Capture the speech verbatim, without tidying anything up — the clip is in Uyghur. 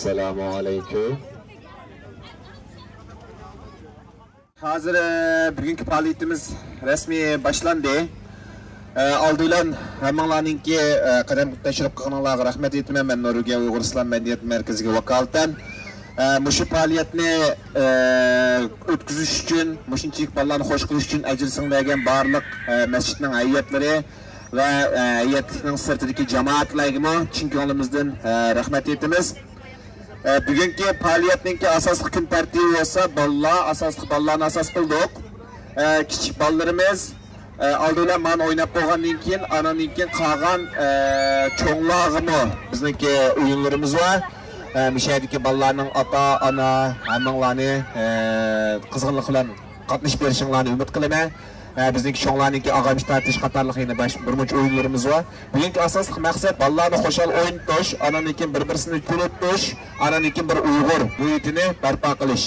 ئەسسالامۇ ئەلەيكۇم. ھازىر، ئە، بۈگۈنكى پائالىيىتىمىز رەسمىي باشلاندى. ئە، ئالدى بىلەن ھەممىڭلارنىڭكى، ئە، قەدەم تەشرىپ قىلغىنىڭلارغا رەھمەت ئېيتىمەن. مەن نورۋېگىيە ئۇيغۇر ئىسلام مەدەنىيەت مەركىزىگە ۋاكالىتەن، ئە، مۇشۇ پائالىيەتنى، ئە، ئۆتكۈزۈش ئۈچۈن، مۇشۇنچىلىك بالىلارنى خوش قىلىش ئۈچۈن ئەجىر سىڭدۈرگەن بارلىق، ئە، مەسچىتنىڭ ھەيئەتلىرى ۋە، ئە، ھەيئەتلىكنىڭ سىرتىدىكى جامائەتلەرگىمۇ چىن كۆڭلىمىزدىن، ئە، رەھمەت ئېيتىمىز. ئە، بۈگۈنكى پائالىيەتنىڭكى ئاساسلىق كۈن تەرتىپى بولسا بالىلار، ئاساسلىق بالىلارنى ئاساس قىلدۇق. ئە، كىچىك بالىلىرىمىز، ئە، ئالدى بىلەن مانا ئويناپ بولغاندىن كېيىن، ئاناندىن كېيىن قالغان، ئە، چوڭلارغىمۇ بىزنىڭكى ئويۇنلىرىمىز بار. ئە، مۇشۇ يەردىكى بالىلارنىڭ ئاتا، ئانا، ھەممىڭلارنى، ئە، قىزغىنلىق بىلەن قاتنىشىپ بېرىشىڭلارنى ئۈمىد قىلىمەن. ئە، بىزنىڭكى چوڭلارنىڭكى ئاغامچى تارتىش قاتارلىق يەنە باش-، بىر مۇنچە ئويۇنلىرىمىز بار. بۈگۈنكى ئاساسلىق مەقسەت بالىلارنى خۇشال ئوينىتىش، ئاناندىن كېيىن بىر-بىرسىنى كۈلۈتۈش، ئاناندىن كېيىن بىر ئۇيغۇر مۇھىتىنى بەرپا قىلىش.